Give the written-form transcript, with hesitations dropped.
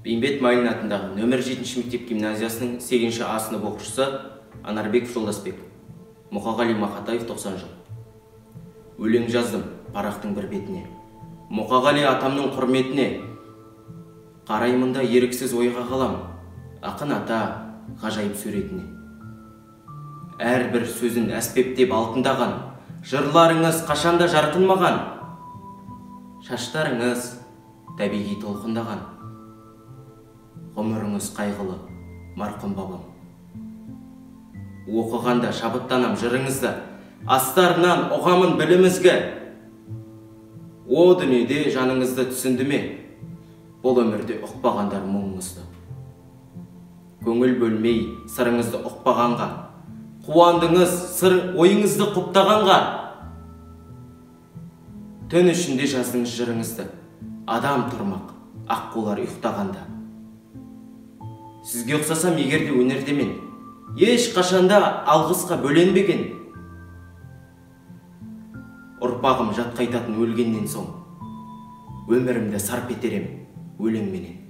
Бейімбет Майлин атындағы нөмір 7 мектеп гимназиясының 8 А сынып оқушысы Анарбеков Жолдасбек. Мұқағали Мақатаев 90 жыл. Өлең жаздым парақтың бір бетіне. Мұқағали атамның құрметіне. Қараймын да еріксіз ойға қалам, ақын ата ғажайып суретіне. Әрбір сөзін әспептеп алтындаған, жырларыңыз қашанда жарқынмаған, шаштарыңыз табиғи толқындаған. Ғұмырыңыз қайғылы, марқұм бабам. Оқығанда шабыттанам жырыңызды, астарынан ұғамын білімізгі. О дүниеде жаныңызды түсінді ме, бұл өмірде ұқпағандар мұңыңызды. Көңіл бөлмей сырыңызды ұқпағанға, қуандыңыз сыр ойыңызды құптағанға. Түн ішінде жаздыңыз жырыңызды, адам тұрмақ аққулар ұйықтағанда. Сізге ұқсасам егер де өнерде мен, еш қашанда алғысқа бөленбеген. Ұрпағым жатқа айтатын өлгеннен соң, өмірімді сарп етерем өлеңменен.